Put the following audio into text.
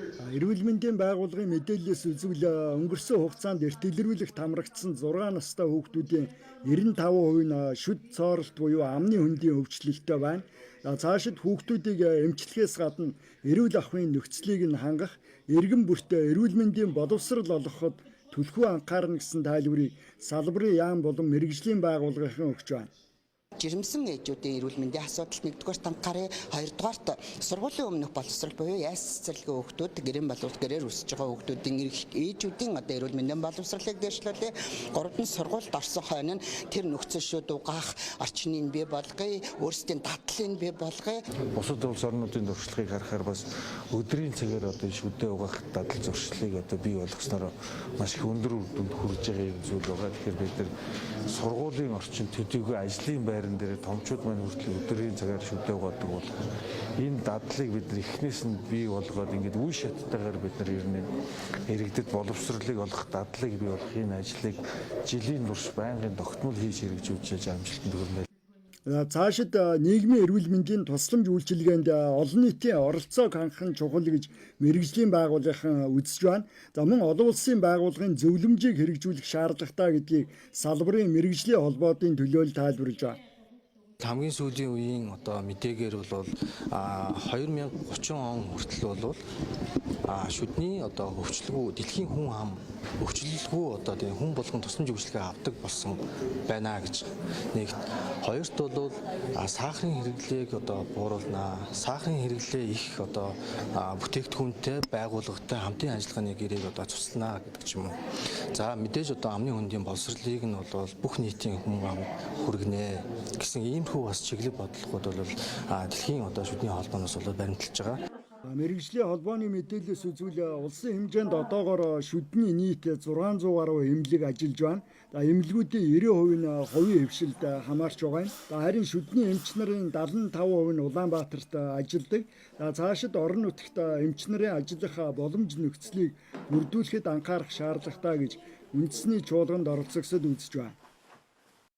Эрүүл мэндийн байгууллагын мэдээллээс үзвэл, өнгөрсөн хугацаанд эрт илрүүлэгт хамрагдсан 6 настай хүүхдүүдийн 95% нь шүд цооролт буюу амны хөндийн өвчлөлттэй байна. Цаашид хүүхдүүдийг эмчлэхээс гадна эрүүл ахуйн нөхцөлийг нь хангах, иргэн бүртээ эрүүл мэндийн боловсрол олгоход түлхүү анхаарна гэсэн тайлбарыг салбарын яам болон мэргэжлийн байгууллагынхан өгч байна. Жирэмсэн ээжүүдийн эрүүл мэндийн асуудалд нэгдүгээрт анхааръя. Хоёрдугаарт сургуулийн өмнөх боловсрол буюу яйс цэцэрлэгийн хүүхдүүд, гэрэн боловс гэрээр өсөж байгаа хүүхдүүдийн ээжүүдийн одоо эрүүл мэндийн боловсролыг дэвшлүүлье. Гуравд нь сургуульд орсон хойно нь тэр нөхцөл шүүд угаах орчныг бий болгоё, өөрсдийн дадлыг бий болгоё. Бусад улс орнуудын туршлагыг харахаар бас өдрийн цагаар одоо шүдээ угаах дадал зуршлыг одоо бий болгосноор маш их өндөр үр дүнд хүрж байгаа юм зүйл байгаа. Тэгэхээр бид нар сургуулийн орчин төдийгүй ажлын байран дээр томчууд маань хүртэл өдрийн цагаар шүдээ угаадаг болохоор энэ дадлыг бид нар эхнээс нь бий болгоод, ингээд үе шаттайгаар бид нар ер нь иргэдэд боловсролыг олгох дадлыг бий болгох энэ ажлыг жилийн турш байнгын тогтмол хийж хэрэгжүүлж амжилтанд хүрнэ. Цаашид нийгмийн эрүүл мэндийн тусламж үйлчилгээнд олон нийтийн оролцоог хангах нь чухал гэж мэргэжлийн байгууллагын үзэж байна. За, мөн олон улсын байгууллагын зөвлөмжийг хэрэгжүүлэх шаардлагатай гэдгийг салбарын мэргэжлийн холбоодын төлөөлөл тайлбарлаж байна. Хамгийн сүүлийн үеийн одоо мэдээгээр бол 2030 он хүртэл бол шүдний одоо өвчлөлгүй, дэлхийн хүн ам өвчлөлгүй, одоо тийм хүн болгон тусламж үйлчилгээ авдаг болсон байна гэж нэгт. Хоёрт бол сахарын хэрэглээг одоо бууруулнаа. Сахарын хэрэглээ их одоо бүтээгдэхүүнтэй, байгууллагатай хамтын ажиллагааны гэрээг одоо цуслана гэдэг ч юм уу. За, мэдээж одоо амны хөндийн боловсролыг нь бол бүх нийтийн хүн ам хүргэнэ гэсэн иймэрхүү бас чиглэл бодлогууд бол дэлхийн одоо шүдний холбооноос бол баримталж байгаа. Мэргэжлийн холбооны мэдээллээс үзвэл, улсын хэмжээнд одоогоор шүдний нийт 600 гаруй эмнэлэг ажиллаж байна. За, эмнэлгүүдийн 90% нь хувийн хэвшилд хамаарч байгаа юм. За, харин шүдний эмч нарын 75% нь Улаанбаатарт ажилладаг. За, цаашид орон нутагт эмч нарын ажиллах боломж нөхцөлийг бүрдүүлэхэд анхаарах шаардлагатай гэж үндэсний чуулганд оролцогсод үзэж байна.